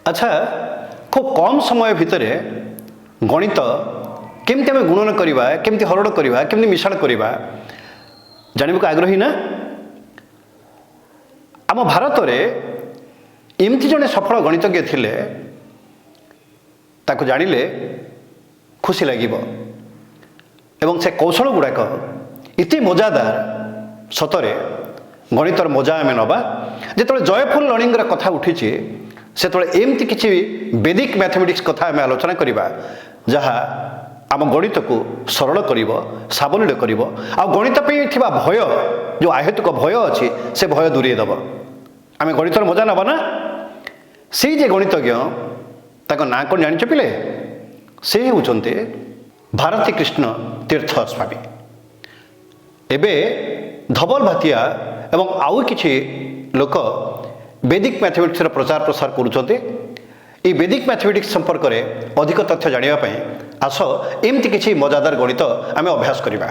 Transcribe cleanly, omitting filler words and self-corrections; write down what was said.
ଆଚ୍ଛା, ଖୁବ୍ କମ୍ ସମୟ ଭିତରେ ଗଣିତ କେମିତି ଆମେ ଗୁଣନ କରିବା, କେମିତି ହରଣ କରିବା, କେମିତି ମିଶାଣ କରିବା, ଜାଣିବାକୁ ଆଗ୍ରହୀ ନା? ଆମ ଭାରତରେ ଏମିତି ଜଣେ ସଫଳ ଗଣିତଜ୍ଞ ଥିଲେ, ତାକୁ ଜାଣିଲେ ଖୁସି ଲାଗିବ ଏବଂ ସେ କୌଶଳ ଗୁଡ଼ାକ ଏତେ ମଜାଦାର। ସତରେ ଗଣିତର ମଜା ଆମେ ନେବା। ଯେତେବେଳେ ଜୟଫୁଲ ଲର୍ଣ୍ଣିଂର କଥା ଉଠିଛି, ସେତେବେଳେ ଏମିତି କିଛି ବେଦିକ ମ୍ୟାଥମେଟିକ୍ସ କଥା ଆମେ ଆଲୋଚନା କରିବା, ଯାହା ଆମ ଗଣିତକୁ ସରଳ କରିବ, ସାବଲୀଳ କରିବ ଆଉ ଗଣିତ ପାଇଁ ଥିବା ଭୟ, ଯେଉଁ ଅହେତୁକ ଭୟ ଅଛି, ସେ ଭୟ ଦୂରେଇ ଦେବ। ଆମେ ଗଣିତର ମଜା ନେବା ନା? ସେଇ ଯେ ଗଣିତଜ୍ଞ, ତାଙ୍କ ନାଁ କ'ଣ ଜାଣିଛ ପିଲେ? ସେ ହେଉଛନ୍ତି ଭାରତୀ କୃଷ୍ଣ ତୀର୍ଥ ସ୍ୱାମୀ। ଏବେ ଧବଲ ଭାତିଆ ଏବଂ ଆଉ କିଛି ଲୋକ ବେଦିକ ମ୍ୟାଥମେଟିକ୍ସର ପ୍ରଚାର ପ୍ରସାର କରୁଛନ୍ତି। ଏଇ ବେଦିକ ମ୍ୟାଥମେଟିକ୍ସ ସମ୍ପର୍କରେ ଅଧିକ ତଥ୍ୟ ଜାଣିବା ପାଇଁ ଆସ, ଏମିତି କିଛି ମଜାଦାର ଗଣିତ ଆମେ ଅଭ୍ୟାସ କରିବା।